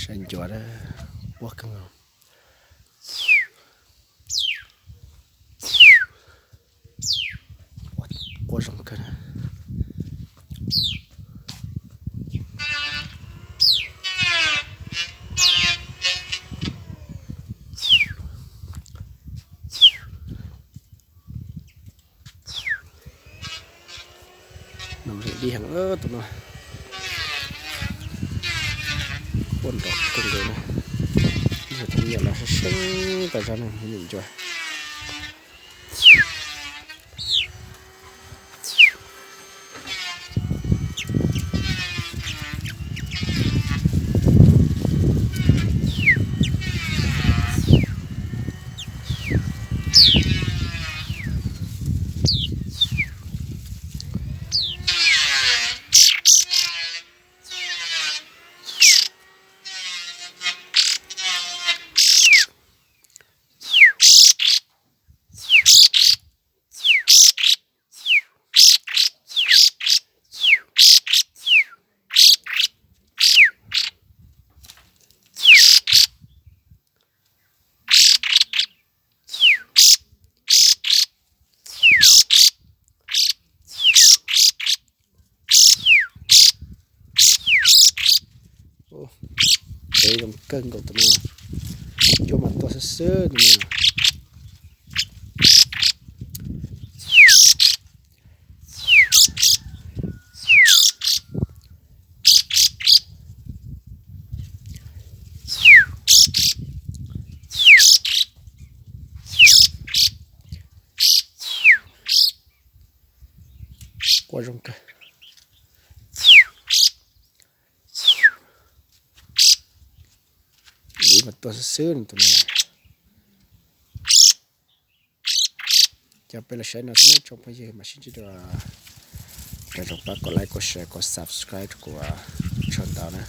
Saib ncuav, quaj kawg nkaus. Quaj zoo kawg. Nws dib heev tus no. Quaj nrov kawg nkaus na. Tus me nyuam los seev seev tas zog na, me nyuam ncua. Peb zoo kawg nkaus tus no. Ncuav mas tuaj xwb xwb tus no. Quaj zoo kawg. Dib mas tuaj xwb xwb tus no. Cov peb los saib no xwb nawb tsoom phooj ywg, mam sib ntsib dua. Thov tsoom pab kom like, kom share, kom subscribe rau kuv tshaj ntawd na.